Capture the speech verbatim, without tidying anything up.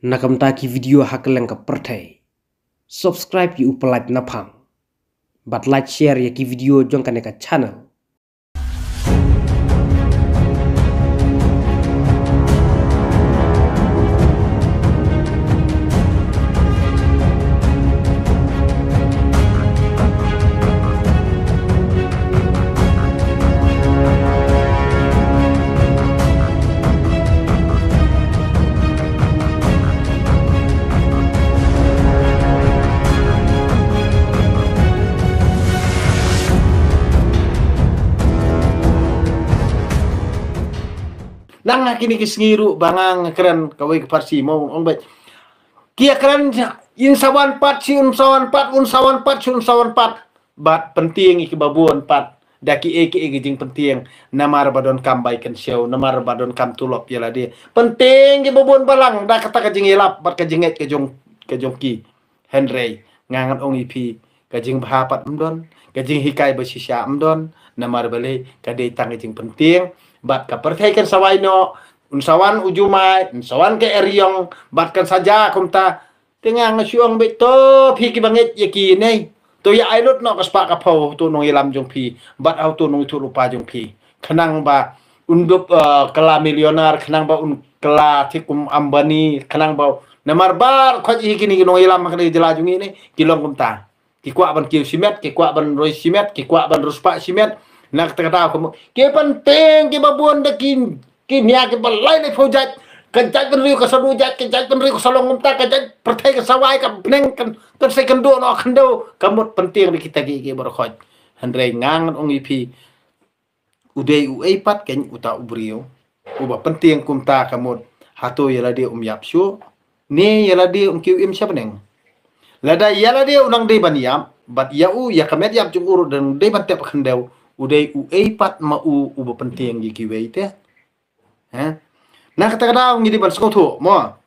Na ka bynta ki video ha kylleng ka pyrthei, subscribe ïa u Pyllait Naphang bad like, share ïa ki video jong kane ka channel. Nang ha kine ki sngi ruh ba nga kren kawei ka pharshi mo, ong beit. Ki ïa kren, un sa wan pat shi, un sa wan pat, un sa wan pat shi, un sa wan pat. Bad pyntieng ïa kiba bun pat da kiei kiei ki jingpyntieng, namar ba donkam bai kynshew, namar ba donkam tulop ïa lade. Pyntieng kiba bun balang da kata ka jingïalap bad ka jingngeit ka jong, ka jong ki. Hynrei nga ngan ong ïa phi, ka jingbha pat ym don, ka jinghikai ba shisha ym don, namar balei? Ka dei tang ka jingpyntieng. Bad ka pyrthei kan sa wai noh, un sa wan u Jumai, un sa wan ka Eriong, bad kan sa jia kumta. Te nga nga shu ong beit, to phi kiba ngeit ïa kine, to ïa ai lut noh ka spah ka phew ha uto u nongïalam jong phi bad ha uto u nongïathuhlypa jong phi, khnang ba un dup, eh, kylla millionaire, khnang ba un kylla thik kum Ambani, khnang ba, namar baroh khoit hi kine ki nongïalam ha kane ka jylla jong ngi ne ki long kumta. Ki kwah ban kiew shimet, ki kwah ban roi shimet, ki kwah ban roi spah shimet. Na kata ka daw ka mut ki pyntieng kiba bun da ki, ki nia kiba lai laiphew jait. Ka jaitbynriew ka sa duh jait, ka jaitbynriew ka sa long kumta, ka jait pyrthei ka sa wai, ka bneng kan, kan sa ïakynduh noh khyndew. Ka mut pyntieng da kita kiei kiei baroh khoit. Hynrei nga ngan ong ïa phi, u dei uei pat keiñ uta u briew uba pyntieng kumta? Ka mut hato ïa lade um ïap shuh, ne ïa lade um kiew im sha bneng? Lada ïa lade u nang dei ban ïap, bad ïa u, ïa ka met ïap jong u ruh dang dei ban tep khyndew, u dei uei pat ma u uba pyntieng ïa kiwei te? He? Na kata ka daw ngi dei ban sngewthuh mo.